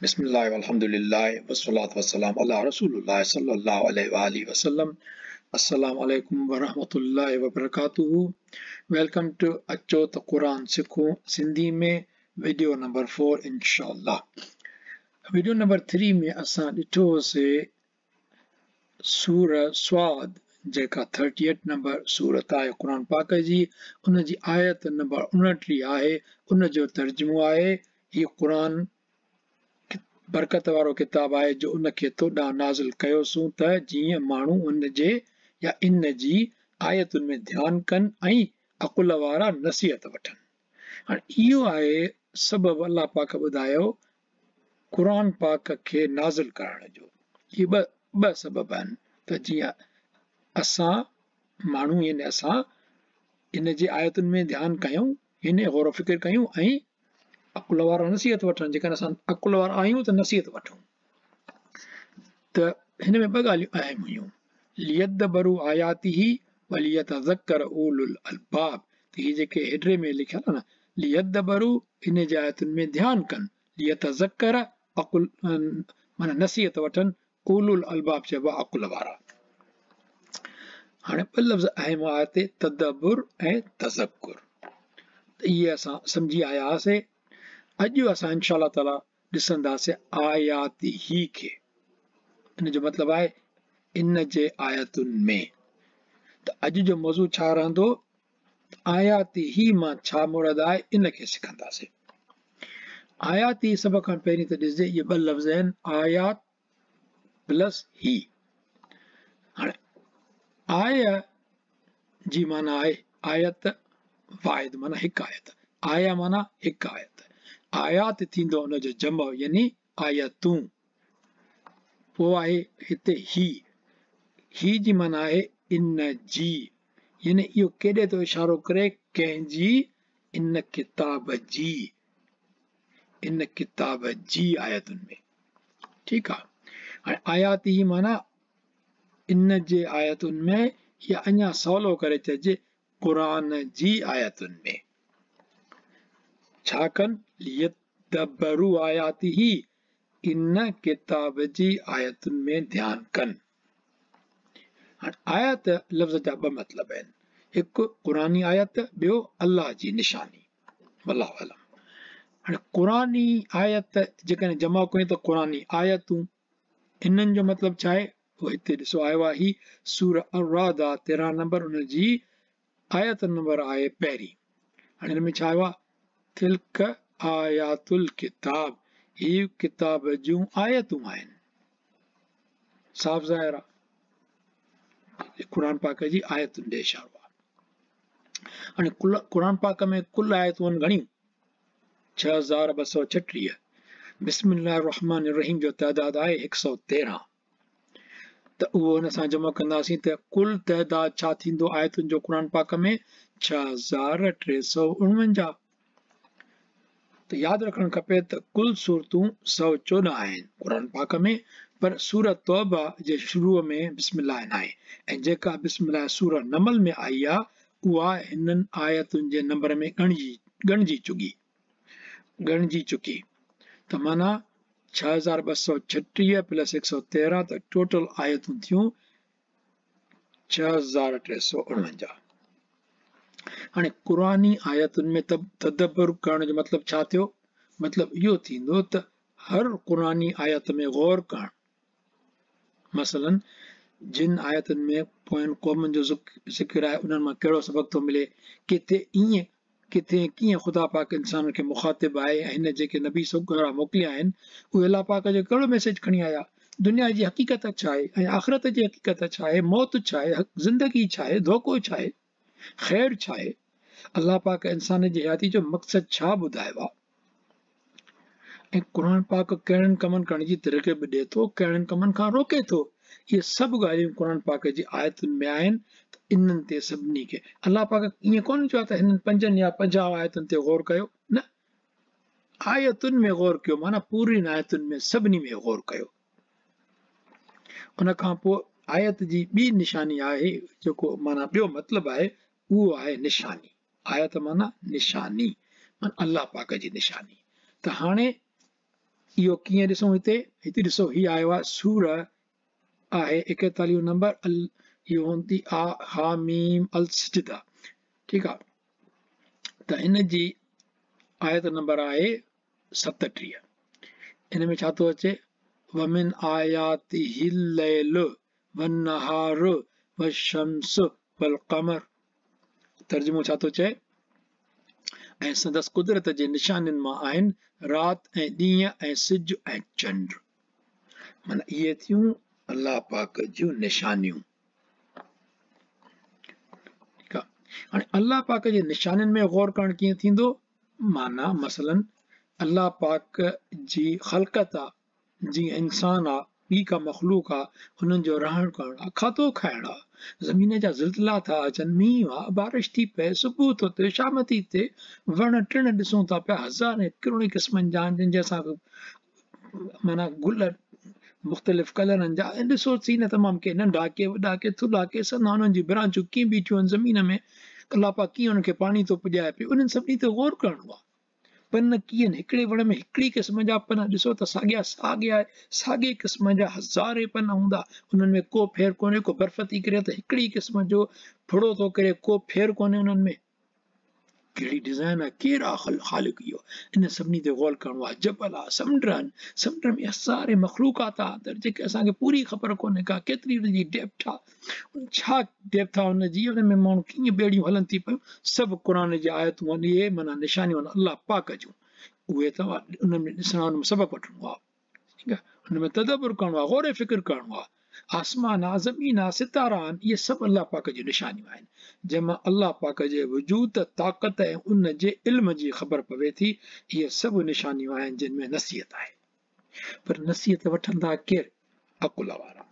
بسم الله والحمد لله والصلاة والسلام على رسول الله صلى الله عليه وآله وسلم. السلام عليڪم ورحمة الله وبرڪاته. Welcome to اچو ته قرآن سکون سنڌي ۾ وڊيو نمبر 4 انشاء الله. وڊيو نمبر 3 ۾ اسان ڏٺو هوسي سورة صاد جيڪا 38 نمبر سورت آهي قرآن پاڪ جي، ان جي آيت نمبر 29 آهي، ان جو ترجمو آهي هي قرآن برڪت وارو ڪتاب آهي جو ان کي تو ڏانهن نازل ڪيوسون ته جيئن ماڻهو ان جي يا ان جي آيتن ۾ ڌيان ڪن ۽ عقل وارا نصيحت وٺن. هاڻي اهو آهي سبب الله پاڪ ٻڌايو قرآن پاڪ کي نازل ڪرڻ جو. اهي ٻه سبب آهن ته جيئن اسان ماڻهو يعني اسان ان جي آيتن ۾ ڌيان ڪيون يعني غور و فڪر ڪيون ۽ عقل وارا نصيحت وٺن. جيڪڏهن اسان عقل وارا آهيون ته نصيحت وٺون. ته هن ۾ ٻه ڳالهيون اهم هيون، ليدبروا آياته وليتذڪر اولو الالباب. ته هي جيڪي هيڊري ۾ لکيل آهي نه، ليدبروا ان جي آيتن ۾ ڌيان ڪن، ليتذڪر عقل معنيٰ نصيحت وٺن، اولو الالباب چئبو آهي عقل وارا. هاڻي ٻه لفظ اهم هئا هتي، تدبر ۽ تذڪر. ته اهي اسان سمجهي آيا هئاسين. اڄ اسان انشاء الله تعاليٰ ڏسنداسين آياته کي. ان جو مطلب آهي ان جي آيتن ۾. ته اڄ جو موضوع ڇا رهندو؟ آياته مان ڇا مراد آهي ان کي سکنداسين. آياته سڀ کان پهرين ته ڏسجي اهي ٻه لفظ آهن، آيات پلس هي. هاڻي آية جي معنيٰ آهي آيت واحد معنيٰ هڪ آيت، آية معنيٰ هڪ آيت، آيات ٿيندو ان جو جمع يعني آيتون. پوء آهي هتي هي، هي جي معنيٰ آهي ان جي، يعني اهو ڪيڏي ٿو اشارو ڪري، ڪنهن جي، ان ڪتاب جي، ان ڪتاب جي آيتن ۾. ٺيڪ آ. هاڻي آيات هي معنيٰ ان جي آيتن ۾ يا اڃا سولو ڪري چئجي قرآن جي آيتن ۾. ڇا ڪن؟ ليدبروا آياته، ان ڪتاب جي آيتن ۾ ڌيان ڪن. هاڻي آيت لفظ جا ٻه مطلب آهن، هڪ قرآني آيت، ٻيو الله جي نشاني. والله اعلم. هاڻي قرآني آيت جيڪڏهن جمع ڪيون ته قرآني آيتون، انهن جو مطلب ڇا آهي؟ اهو هتي ڏسو آيو آهي هي سورة الرعد آهي 13 نمبر، ان جي آيت نمبر آهي پهرين. هاڻي هن ۾ ڇا آيو آهي؟ تلڪ آيات الڪتاب، هي ڪتاب جون آيتون آهن. صاف ظاهر آهي قرآن پاڪ جي آيتن ڏي اشارو آهي. هاڻي قرآن پاڪ ۾ ڪل آيتون آهن گهڻيون، 6236. بسم الله الرحمن الرحيم جو تعداد آهي 113. ته اهو هن سان جمع ڪنداسين ته ڪل تعداد ڇا ٿيندو آيتن جو قرآن پاڪ ۾ 6349. ته ياد رکڻ کپي ته ڪل سورتون 114 آهن قرآن پاڪ ۾، پر سورة توبه جي شروع ۾ بسم الله ناهي ۽ جيڪا بسم الله سورة نمل ۾ آئي آهي اها هنن آيتن جي نمبر ۾ ڳڻجي چڪي. ته معنيٰ 6236 پلس 113 ته ٽوٽل آيتون ٿيون 6349. هاڻي قرآني آيتن ۾ تدبر ڪرڻ جو مطلب ڇا ٿيو؟ مطلب اهو ٿيندو ته هر قرآني آيت ۾ غور ڪرڻ. مثلاً جن آيتن ۾ پوين قومن جو ذڪر آهي انهن مان ڪهڙو سبق ٿو ملي، ڪٿي ائين ڪٿي ڪيئن خدا پاڪ انسانن کي مخاطب آهي ۽ هن جيڪي نبي سڳورا موڪليا آهن اهي الله پاڪ جو ڪهڙو ميسيج کڻي آيا، دنيا جي حقيقت ڇا آهي ۽ آخرت جي حقيقت ڇا آهي، موت ڇا آهي، زندگي ڇا آهي، ڌوڪو ڇا آهي، خير ڇا آهي، الله پاڪ انسان جي حياتي جو مقصد ڇا ٻڌايو آهي ۽ قرآن پاڪ ڪهڙن ڪمن ڪرڻ جي ترغيب ڏئي ٿو، ڪهڙن ڪمن کان روڪي ٿو. اهي سڀ ڳالهيون قرآن پاڪ جي آيتن ۾ آهن ته انهن تي سڀني کي الله پاڪ ائين ڪونه چيو آهي ته هنن پنجن يا 50 آيتن تي غور ڪيو، نه، آيتن ۾ غور ڪيو معنيٰ پورين آيتن ۾ سڀني ۾ غور ڪيو. ان کان پوء آيت جي ٻي نشاني آهي جيڪو معنيٰ ٻيو مطلب آهي اهو آهي نشاني. آيت معنيٰ نشاني، معنيٰ الله پاڪ جي نشاني. ته هاڻي اهو ڪيئن ڏسون هتي؟ هتي ڏسو هي آيو آهي سورة آهي 41 نمبر اهو هوندي آ ها ميم السجده ٺيڪ آ ته هن جي آيت نمبر آهي 37. ان ۾ ڇا ٿو اچي؟ ومن آياته الليل والنهار والشمس والقمر. ترجمو ڇا ٿو چئي؟ ۽ سندس قدرت جي نشانين مان آهن رات ۽ ڏينهن ۽ سج ۽ چنڊ. معنيٰ اهي ٿيون الله پاڪ جون نشانيون. ٺيڪ آ. هاڻي الله پاڪ جي نشانين ۾ غور ڪرڻ ڪيئن ٿيندو؟ معنيٰ مثلاً الله پاڪ جي خلقت آ، جيئن انسان آ، ٻي ڪا مخلوق آ، انهن جو رهڻ ڪرڻ آ، کاڌو کائڻ آ، زمين جا زلزلا ٿا اچن، مينهن آ، بارش ٿي پئي، صبح ٿو ٿئي، شام ٿي ٿئي، وڻ ٽڻ ڏسون ٿا پيا، هزارين ڪروڙين قسمن جا آهن جن جي اسان کي معنيٰ گل مختلف ڪلرن جا ۽ ڏسو سي نه تمام ڪي ننڍا ڪي وڏا ڪي ٿلها ڪي سنها انهن جي برانچون ڪيئن بيٺيون آهن زمين ۾ الله پاڪ ڪيئن انهن کي پاڻي ٿو پڄائي پيو انهن سڀني تي غور ڪرڻو آهي. پن ڪيئن هڪڙي وڻ ۾ هڪڙي قسم جا پن ڏسو ته ساڳيا ساڳيا ساڳي قسم جا هزارين پن هوندا انهن ۾ ڪو ڦير ڪونهي ڪو برف ٿي ڪري ته هڪڙي قسم جو ڦڙو ٿو ڪري ڪو ڦير ڪونهي انهن ۾ ڪهڙي ڊزائن آهي ڪير آهي خالق اهو ان سڀني تي غور ڪرڻو آهي جبل آهي سمنڊ آهن سمنڊ ۾ هزارين مخلوقات آهي اندر جيڪي اسان کي پوري خبر ڪونهي ڪا ڪيتري ان جي ڊيپٿ آهي ڇا ڊيپٿ آهي ان جي ان ۾ ماڻهو ڪيئن ٻيڙيون هلن ٿي پيون سڀ قرآن جي آيتون آهن اهي معنيٰ نشانيون آهن الله پاڪ جون اهي ته انهن ۾ ڏسڻا ان ۾ سبق وٺڻو آهي ٺيڪ آهي ان ۾ تدبر ڪرڻو آهي غور فڪر ڪرڻو آهي آسمان آ زمين آ ستارا آهن اهي سڀ الله پاڪ جون نشانيون آهن جنهن مان الله پاڪ جي وجود طاقت ۽ ان جي علم جي خبر پوي ٿي اهي سڀ نشانيون آهن جن ۾ نصيحت آهي پر نصيحت وٺندا ڪير عقل وارا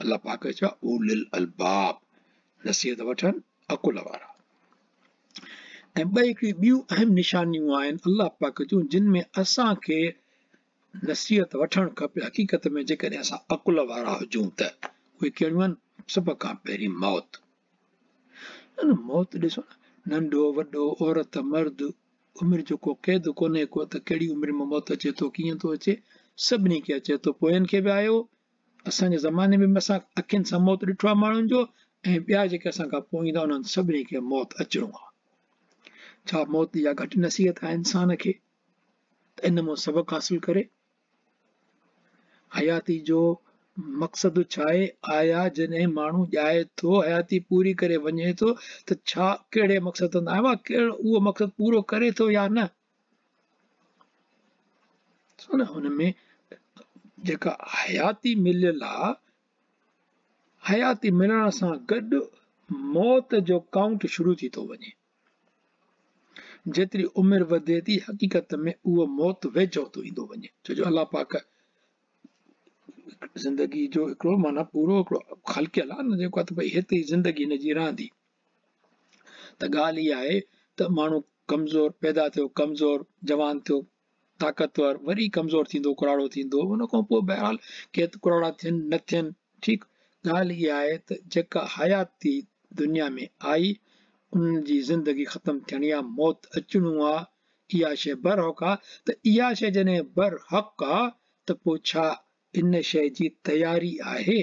الله پاڪ چيو اولي الالباب نصيحت وٺن عقل وارا ۽ ٻه هڪڙي ٻيون اهم نشانيون آهن الله پاڪ جون جن ۾ اسان کي نصيحت وٺڻ کپي حقيقت ۾ جيڪڏهن اسان عقل وارا هجون ته اهي ڪهڙيون آهن سڀ کان پهرين موت موت ڏسو نه ننڍو وڏو عورت مرد عمر جو ڪو قيد ڪونهي ڪو ته ڪهڙي عمر ۾ موت اچي ٿو ڪيئن ٿو اچي سڀني کي اچي ٿو پوين کي به آيو اسان جي زماني ۾ به اسان اکين سان موت ڏٺو آهي ماڻهن جو ۽ ٻيا جيڪي اسان کان پوء ايندا انهن سڀني کي موت اچڻو آهي. ڇا موت اها گهٽ نصيحت آهي انسان کي ته ان مان سبق حاصل ڪري؟ حياتي جو مقصد ڇا آهي؟ آيا جڏهن ماڻهو ڄائي ٿو حياتي پوري ڪري وڃي ٿو ته ڇا ڪهڙي مقصد سان آيو آهي؟ ڪهڙو اهو مقصد پورو ڪري ٿو يا نه؟ نه هن ۾ جيڪا حياتي مليل آ حياتي ملڻ سان گڏ موت جو ڪائونٽ شروع ٿي ٿو وڃي جيتري عمر وڌي ٿي حقيقت ۾ اهو موت ويجهو ٿو ايندو وڃي ڇو جو الله پاڪ زندگي جو هڪڙو معنيٰ پورو هڪڙو خلقيل آ نه جيڪو آ ته ڀئي هيتري زندگي هن جي رهندي ته ڳالهه اها آهي ته ماڻهو ڪمزور پيدا ٿيو، ڪمزور جوان ٿيو، طاقتور وري ڪمزور ٿيندو، ڪراڙو ٿيندو، ان کان پوء بهرحال ڪي ته ڪراڙا ٿين نه ٿين، ٺيڪ ڳالهه اها آهي ته جيڪا حياتي دنيا ۾ آئي ان جي زندگي ختم ٿيڻي آ، موت اچڻو آ، اها شيء برحق آ ته اها شيء جڏهن برحق آ ته پوء ڇا ان شيء جي تياري آهي؟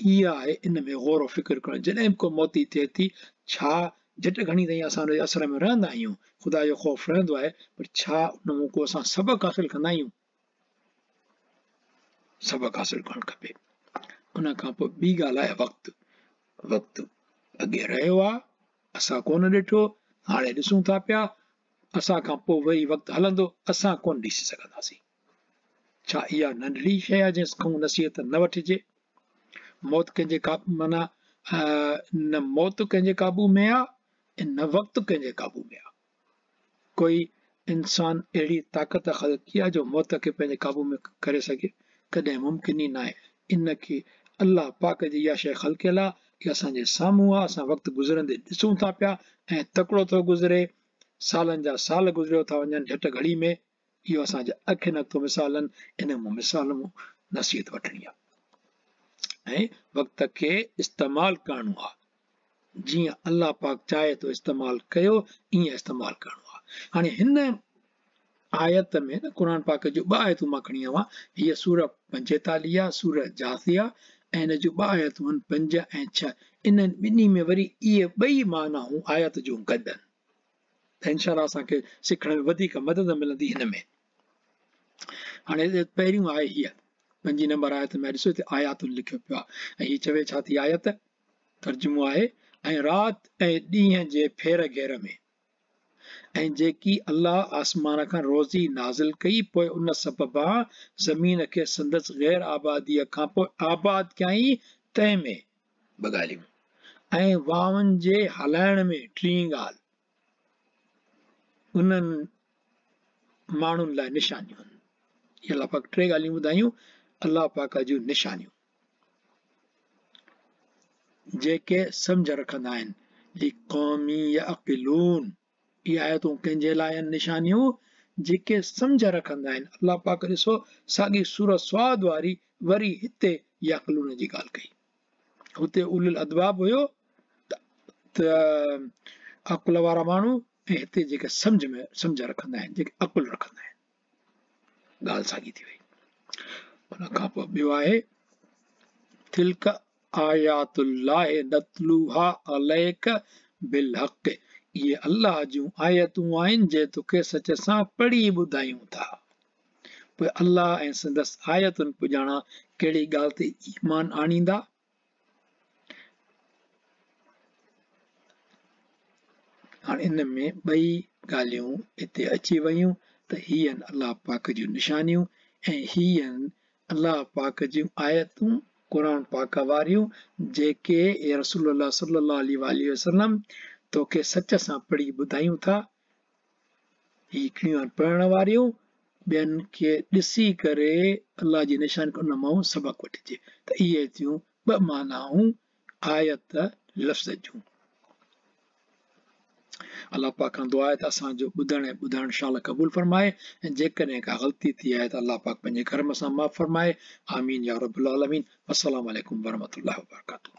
اها آهي ان ۾ غور و فڪر ڪرڻ جڏهن به ڪو موتي ٿئي ٿي ڇا جهٽ گهڻي تائين اسان ان جي اثر ۾ رهندا آهيون خدا جو خوف رهندو آهي پر ڇا ان مون ڪو اسان سبق حاصل ڪندا آهيون سبق حاصل ڪرڻ کپي ان کان پوء ٻي ڳالهه آهي وقت وقت اڳي رهيو آهي اسان ڪونه ڏٺو هاڻي ڏسون ٿا پيا اسان کان پوء وري وقت هلندو اسان ڪونه ڏسي سگهنداسين ڇا اها ننڍڙي شيء آهي جنهن کان نصيحت نه وٺجي؟ موت ڪنهن جي قابو معنيٰ نه موت ڪنهن جي قابو ۾ آ ۽ نه وقت ڪنهن جي قابو ۾ آ. ڪوئي انسان اهڙي طاقت خلقي آ جو موت کي پنهنجي قابو ۾ ڪري سگهي؟ ڪڏهن ممڪن ئي ناهي. ان کي الله پاڪ جي اها شيء خلقيل آ، اها اسان جي سامهون آ، اسان وقت گذرندي ڏسون ٿا پيا ۽ تڪڙو ٿو گذري، سالن جا سال گذريو ٿا وڃن جهٽ گهڙي ۾. اهو اسان جي اکين اڳتو مثال آهن، ان مان مثال مون نصيحت وٺڻي آهي ۽ وقت کي استعمال ڪرڻو آهي جيئن الله پاڪ چاهي ٿو استعمال ڪيو ائين استعمال ڪرڻو آهي. هاڻي هن آيت ۾ نه قرآن پاڪ جون ٻه آيتون مان کڻي آيو آهيان. هيء سورة 45 سورة جاثيه ۽ ان جون ٻه آيتون آهن 5 ۽ 6. انهن ٻنهي ۾ وري اهي ٻئي معنائون آيت جون گڏ آهن ته انشاء الله اسان کي سکڻ ۾ وڌيڪ مدد ملندي هن ۾. هاڻي پهريون آهي هيء پنجين نمبر آيت ۾ ڏسو هتي آياتن لکيو پيو آهي ۽ هي چوي ڇا ٿي آيت ترجمو آهي ۽ رات ۽ ڏينهن جي ڦير گهير ۾. ۽ جيڪي الله آسمان کان روزي نازل ڪئي پوء ان سببان زمين کي سندس غير آباديء کان پوء آباد ڪيائين تنهن ۾، ٻه ڳالهيون، ۽ وائن جي هلائڻ ۾، ٽين ڳالهه، انهن ماڻهن لاء نشانيون آهن. هي الله پاڪ ٽي ڳالهيون ٻڌايون الله پاڪ جون نشانيون. جيڪي سمجهه رکندا آهن لقوم يعقلون اهي آيتون ڪنهن جي لاء آهن نشانيون جيڪي سمجهه رکندا آهن الله پاڪ ڏسو ساڳي سورة صاد واري وري هتي يعقلون جي ڳالهه ڪئي هتي اولو الادباب هيو ته عقل وارا ماڻهو ۽ هتي جيڪي سمجهه ۾ سمجهه رکندا آهن جيڪي عقل رکندا آهن ڳالهه ساڳي ٿي وئي. ان کان پوء ٻيو آهي تلڪ آيات الله نتلوها عليڪ بالحق اهي الله جون آيتون آهن جي توکي سچ سان پڙهي ٻڌايون ٿا. پوء الله ۽ سندس آيتن پڄاڻان ڪهڙي ڳالهه تي ايمان آڻيندا؟ هاڻي ان ۾ ٻئي ڳالهيون هتي اچي ويون ته هي آهن الله پاڪ جون نشانيون ۽ هي آهن الله پاڪ جون آيتون قرآن پاڪ واريون جيڪي اي رسول الله صلي الله عليه واٰله وسلم توکي سچ سان پڙهي ٻڌايون ٿا. هي هڪڙيون آهن پڙهڻ واريون ٻين کي ڏسي ڪري الله جي نشانين کي ان مان سبق وٺجي ته اهي ٿيون ٻه معنائون آيت لفظ جون. الله پاڪ کان دعا آهي ته اسان جو ٻڌڻ ۽ ٻڌائڻ شال قبول فرمائي ۽ جيڪڏهن ڪا غلطي ٿي آهي ته الله پاڪ پنهنجي ڪرم سان معاف فرمائي آمين يا رب العالمين والسلام عليڪم ورحمة الله وبرڪاته.